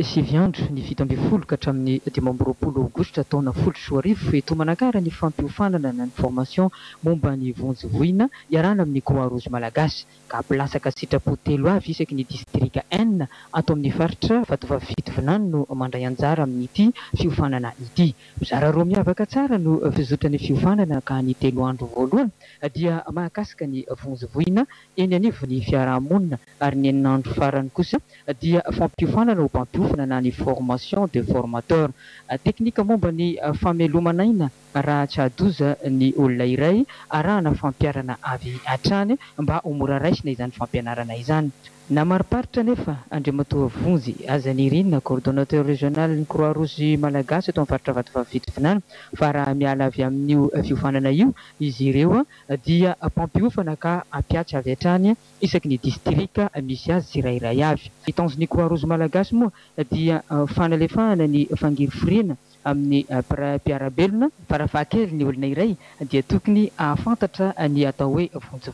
9 andro, ny 17 ka hatramin'ny 25 aogositra taona 2010, eto Manakara ny fampiofanana na ny formation momba ny vonjy voina iarahana amin'ny Croix Rouge Malagasy, ka mpilatsaka sitrapo telo avy isaky ny distrika enina ato amin'ny faritra Vatovavy Fitovinany no mandray anjara amin'ity fiofanana ity. Mizara roa miavaka tsara no fizotran'ny fiofanana, ka ny 3 andro voalohany dia mahakasika ny vonjy voina eny anivon'ny fiarahamonina, ary ny 6 andro farany kosa dia fampiofanana ho mpampiofana na ny formation de formateur. Teknika momba ny famelomana aina raha tsy adoza ny olona iray, arahana fampiharana avy hatrany mba ho mora raisina izany fampianarana izany. Namariparitra nefa Andriamatoa Vonjy Azanirina, coordonnateur régional ny Croix Rouge Malagasy eto amin'ny faritra Vatovavy Fitovinany, fa raha miala avy amin'io fiofanana io izy ireo dia mpampiofana ka hampiatra avy hatrany isaky ny distrika misy azy tsirairay avy. Ny tanjon'ny Croix Rouge Malagasy moa dia fanalefahana ny fangirifiriana amin'ny mpiara-belona. Farafahakeliny, ny olona iray dia tokony hahafantatra ny atao hoe vonjy.